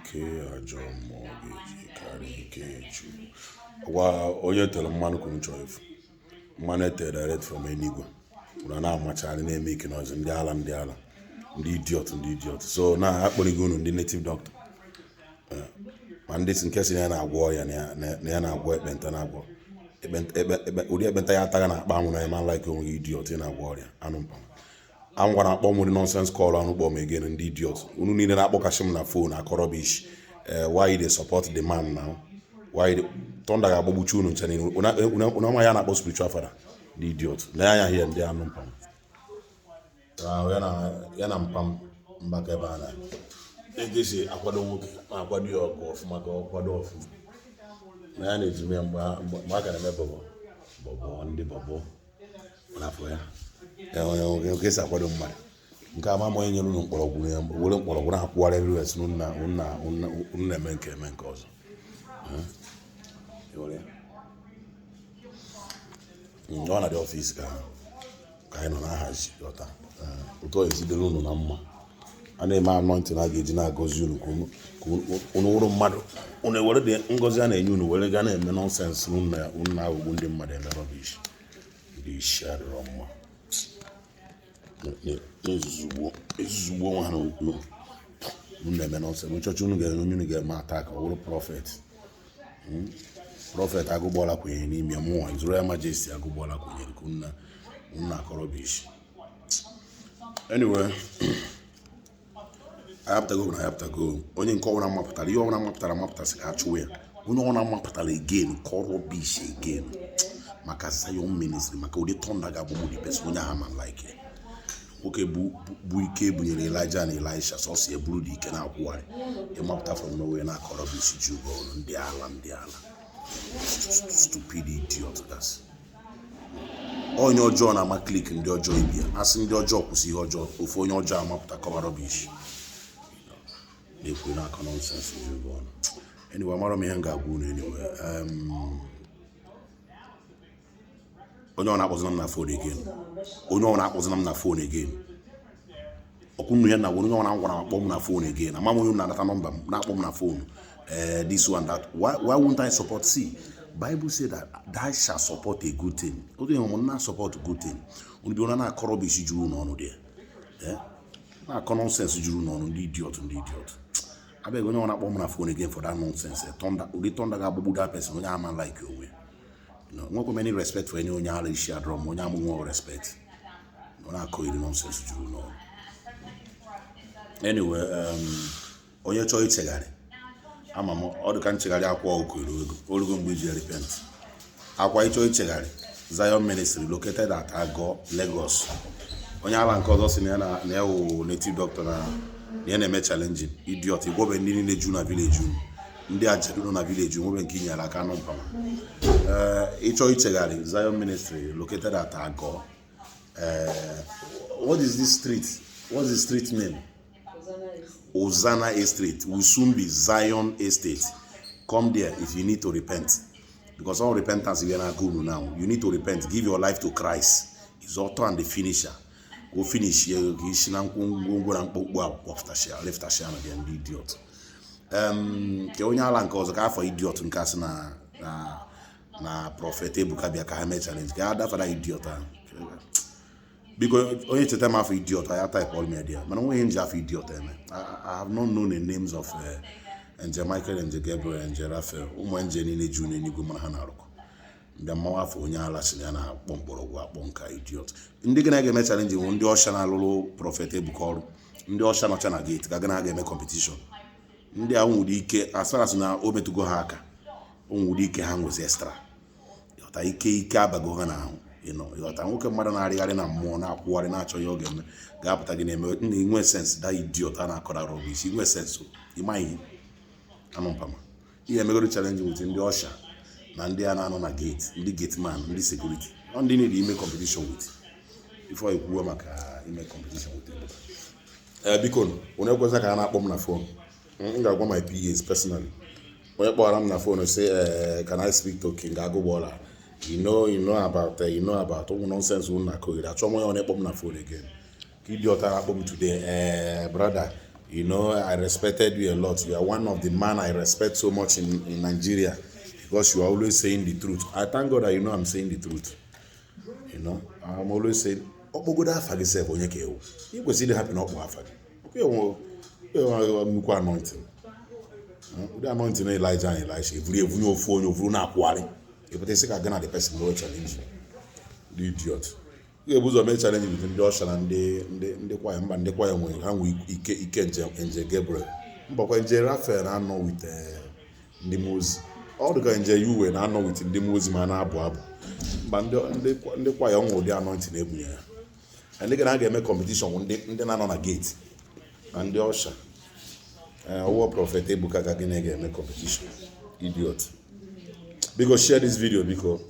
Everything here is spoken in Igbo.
Ike ajọ mmụọ ga-eji karịa ike Chukwu. Gwa onye tere mmanụ kwuru chọrọ efu mmanụ etere direct from eluigwe. Unu na-amachagharị na-eme ike n'ọzọ. Ndị ala, ndị ala, ndị idiot, ndị idiot. So na akpọrịgo unu ndị native doctor, ma ndị si nke si na ya na-agwọ ọya, na ya na-agwọ ekpenta, na-agwọ ụdị ekpenta ya ataghị na akpa anwụ na ya ma like onwe gị. Idiot, ị na-agwọ ọrịa anụ mpama. Angwa na-akpọ m ụdị nonsense call anụ kpọ m again. Ndị idiot, unu niile na-akpọkasị m na phone akọ rubbish. Why you dey support the man now? Why you dey thunder ga-agbagbuchi unu ncha niile. Unu ama ya na-akpọ spiritual father. Ndị idiot, lee anya here, ndị anụ mpam. Ahụ ya na mpam mgbakọ ebe a na ego esi akwado nwoke, na-akwado ya ọgụ ọfụma ka ọ kwado ọfụma na ya na-eji ya mgbe a ka na-eme bọbọ bọbọ, ndị bọbọ n'afọ ya. Ya onye nwoke esi akwado mmadụ nke ama ma onye nyere unu mkpọrọgwụ ya were mkpọrọgwụ na-akwụgharị everywhere, si unu unu na-eme nke eme nke ọzọ. Ị hụrụ ya? Ọ na dị office ka anyị nọ na-ahazi ghọta otu ọ esi dịrị unu na mma. A na-eme anointing a ga-eji na-agọzi unu ka unu wụrụ mmadụ. Unu ewere dị ngọzi a na-enye unu were gaa na-eme nonsense. Unu na-aghọgbu ndị mmadụ, eme rubbish. Ndị isi adịrọ mma na-ezuzugbo ezuzugbo onwe ha na unu na-eme nonsense. Nchọcha unu ga-eme onye unu ga-eme attack, ọ wụrụ prophet. Prophet Agụgbọla kwenyere n'ime mmụọ His Royal Majesty Agụgbọla kwenyere ka unu na-akọ rubbish. Anyway, ayapụtago na ayapụtago. Onye nke ọbụla mapụtara ihe ọbụla mapụtara mapụtasị ka a chụwa ya. Onye ọbụla mapụtara again kọ rubbish again maka Zion Ministry, maka ụdị thunder ga-agbagbu the person, onye ahụ ma like ya. Nwoke bụ ike ebunyere Elijah na Elisha, sọsọ eburu dị ike na-akwụgharị ịmapụta from nowhere na-akọ rubbish ji ụgwọ ọrụ. Ndị ala, ndị ala, stupid idiot. Gasị onye ọjọọ na-ama clique ndị ọjọọ ibi ya. Asị ndị ọjọọ kwụsị ihe ọjọọ, ofu onye ọjọọ amapụta kọba rubbish na-ekwu na-akọ nonsense ji ụgwọ ọnụ. Anyway, amara m ihe m ga-agwa unu. Anyway, onye ọ na-akpọzina m na phone again, onye ọ na-akpọzina m na phone again, ọkwụ ya na onye ọ na-agwara m akpọ m na phone again. Ama m onye m na-anata nọmba m na-akpọ m na phone. This one, that, why won't I support? See, Bible say that thou shall support a good thing. Oge m na support good thing, unu bi na na-akọ rubbish juru n'ọnụ dị ya, na-akọ nonsense juru n'ọnụ. Ndị idiot, ndị idiot. Abịaghị onye ọ na-akpọ m na phone again for that nonsense. Thunder, ụdị thunder ga-agbagbu that person. Onye ama like onwe nwekwa m any respect for any onye ara isi adọrọ m, onye amụ nwe respect. Ọ na-akọ iri nonsense juru n'ọnụ. Anyway, onye chọọ ichegharị, ama m ọ dị ka nchegharị akwa ọkụkọ ego olugo mgbe iji repent akwa. Ịchọ ichegharị, Zion Ministry located at Ago, Lagos. Onye ala nke ọzọ si na ya na ya wụ native doctor, na ya na-eme challenging. Idiot, igwobe ndị niile ju na village unu, ndị ajadu nọ na village nwebe nke inyere aka nụ mpama. Ee, ịchọ ichegharị, Zion Ministry located at Ago. What is this street? What's the street name? Ozana Estate. Will soon be Zion Estate. Come there if you need to repent, because all repentance is gonna go now. You need to repent, give your life to Christ. He's author and the finisher. Go finish here ka isi na ngwongwo na mkpokpu akwụkwọ leftashia na ndị idiot. Ke onye ala nke ọzọ ka afọ idiot nke asị na prophet Ebuka bịa ka ha mee challenge ka a dafara idiot ahụ. Biko, onye cheta m afọ idiot ya, type all media. Mana nweghị nji afọ idiot eme. I have not known the names of Angel Michael, Angel Gabriel, Angel Raphael, ụmụ angel niile ju n'eluigwe, mana ha na-arụkọ mbịa mmanwụ afọ onye ala si na ya na-akpọ mkpọrọgwụ akpọ nka idiot. Ndị gị na-ga-eme challenge bụ ndị usher na-alụrụ prophet Ebuka ọrụ, ndị usher nọcha na gate ka gị na ga-eme competition. Ndị a nwere ike, as far as na o metụgo ha aka, o nwere ike ha nwezi extra ịghọta ike, ike abago ha n'ahụ. Ịnọ ịghọta nwoke mmadụ na-arịgharị na mmụọ na-akwụgharị na-achọ ihe ọ ga-eme ga-apụta gị na-eme na inwe sense. That idiot a na-akọrọ rubbish, inwe sense, ịma ihe anụ mpama ihe emegoro challenge with ndị usher na ndị a na-anọ na gate, ndị gate man, ndị security. Ọ ndị need ime competition with before ekwuwe maka ime competition with Ebuka. Ee, biko, onye ekwesịghị ka a na-akpọ m na phone. M ga-agwa my PAs personally. Onye kpọrọ m na phone say, "Can I speak to King Agụgbọla?" You know about you know about ụmụ nonsense unu na-akọghịrị. Achọ m onye ọ na-ekpọ m na phone again ka ịdị ọta akpọ m today. Brother, I respected you a lot. You are one of the man I respect so much in Nigeria because you are always saying the truth. I thank God that you know I'm saying the truth. I'm always saying, ọkpọgodo afa gị sef, onye ka ewu ị kwesịrị ịdị happy na ọkpọ afa gị. Ọkwa enwe nnukwu anointing, ụdị anointing Elijah and Elisha evuru evunye ofu onye ovuru na-akwụgharị. Ịpụta isi ka gị na the person nwee challenge. The idiot ị ga-ebu ụzọ mee challenge with ndị usher na ndị kwaya. Mba, ndị kwaya nwere ha nwee ike ike nje nje Gabriel, mbakwa nje Raphael na-anọ with ndị mmụọ ozi. Ọ dịka nje uwe na-anọ with ndị mmụọ ozi ma na-abụ abụ. Mba, ndị kwaya nwe ụdị anointing ebunye ya. Ndị ga na ga-eme competition bụ ndị na-anọ na gate na ndị usher. Ọwụwa Prophet Ebuka ka gịnị ga-eme competition? Idiot. Biko, share this video, biko.